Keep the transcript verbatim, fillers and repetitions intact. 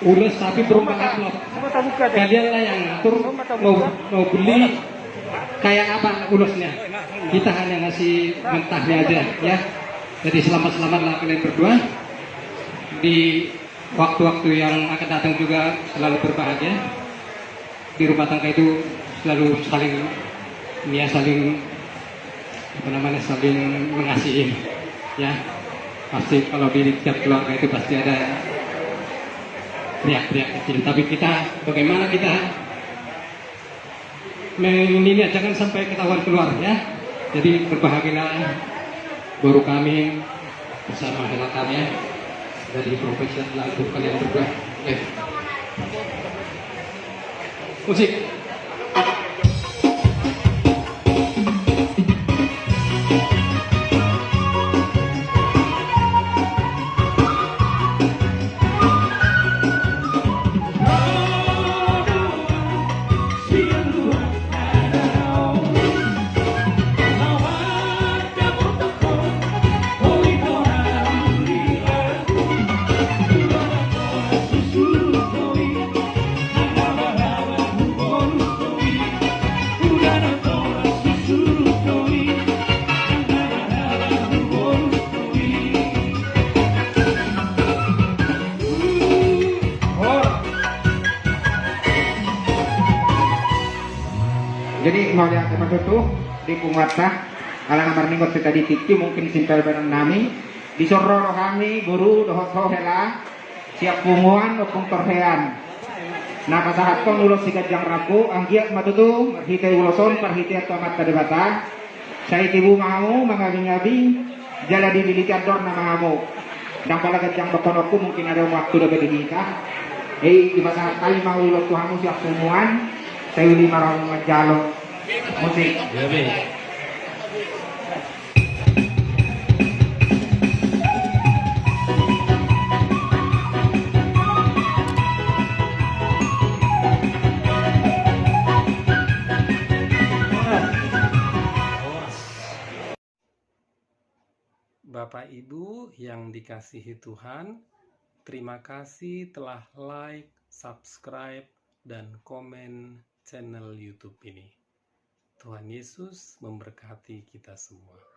Ulos tapi berupa amplop. Kalianlah yang ngatur mau, mau beli kayak apa ulosnya. Kita hanya ngasih mentahnya aja, ya. Jadi selamat-selamatlah kalian berdua. Di waktu-waktu yang akan datang juga selalu berbahagia. Di rumah tangga itu selalu saling, ya, saling, apa namanya, saling mengasihi, ya. Pasti kalau di tiap keluarga itu pasti ada riak-riak kecil. Tapi kita, bagaimana kita men-, ini, jangan sampai ketahuan keluar, ya. Jadi berbahagialah boru kami bersama hela kami, ya. Dari profesi lagu kalian berdua. Oke. Musik. Jadi mauliate ma tutu di punguanta, ala na marningot hita di tingki, mungkin simpel baenon nami, dison ro do hami boru dohot ho hela sian punguan Ompung Torhean. Na pasahathon ulos siganjang rambu, anggiat ma tutu marhite ulos on parhitean tu Amanta Debata, sai tibu ma hamu mangabingabi jala dililiti andorna ma hamu. Ndang pola ganjang dohononku, mungkin adong waktu dope di hita. Jadi dipasahat hami ma ulos tu hamu sian punguan, sai uli ma ro hamu manjalo. Musik. Bapak Ibu yang dikasihi Tuhan, terima kasih telah like, subscribe, dan komen channel YouTube ini. Tuhan Yesus memberkati kita semua.